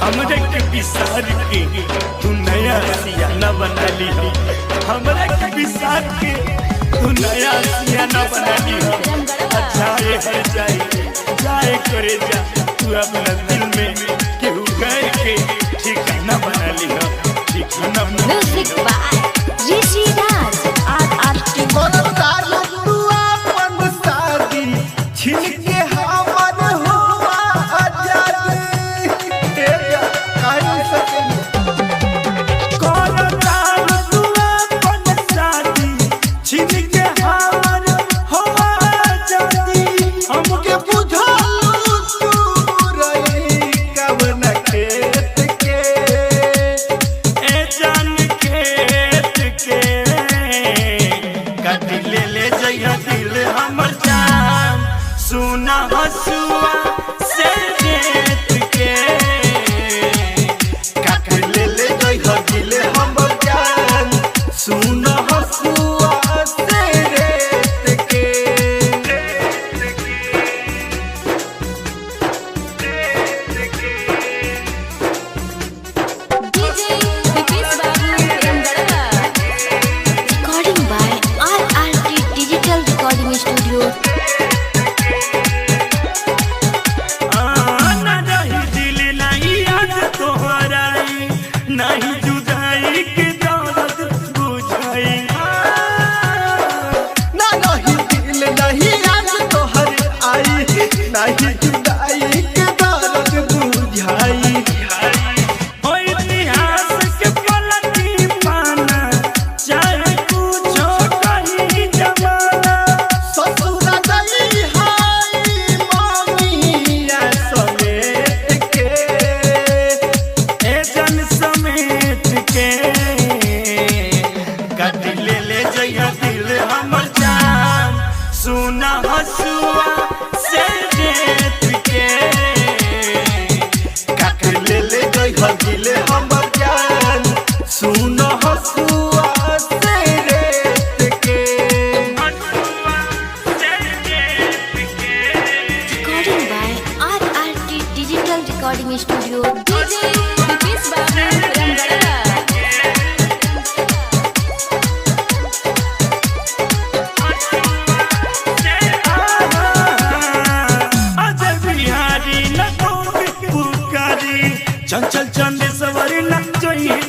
हमरे के बिसार के तू नया सियाना बना ली। हमरा के बिसार के तू नया सियाना बना ली। अच्छा ये हर जाए जाए करे जा, तू अपना दिल में केहू गैर के ठिकाना बना ली, ठिकाना बना ली। Music by Rishi Raj RRT. छीन के हमर हुआ आजादी ए जा काहे सकेली। हमके बुझालू तू रही कवन खेत के। सुना हसुआ से रेत के काट ले ले जई दिल हमर जान, सुन हसुआ से रेत के। DJ Vikesh Babu Ramgarhwa. Recording by RRT Digital Recording Studio. ना रही दिल नहीं याद तोहराई, नहीं जुदाई के दर्द बुझाई। ना रही दिल नहीं याद तोहर आई, नहीं जुदाई के दर्द बुझाई। ओ इतिहास के पलटी पाना, चाहे कुछो कही जमाना। ससुर गई हाय मामिया समेत के। ए जन समेट के कट ले ले जइहा दिल हमर जान, सुना हसुआ से रेत के। काट ले ले गई दिल हमर जान, सुन हसुआ से रेत के। हसुआ से रेत के। Recording by RRT Digital Recording Studio. DJ Vikesh Babu Ramgarhwa. Ajay Bihari न तो पुकारी, चंचल चंद सवर न जोइए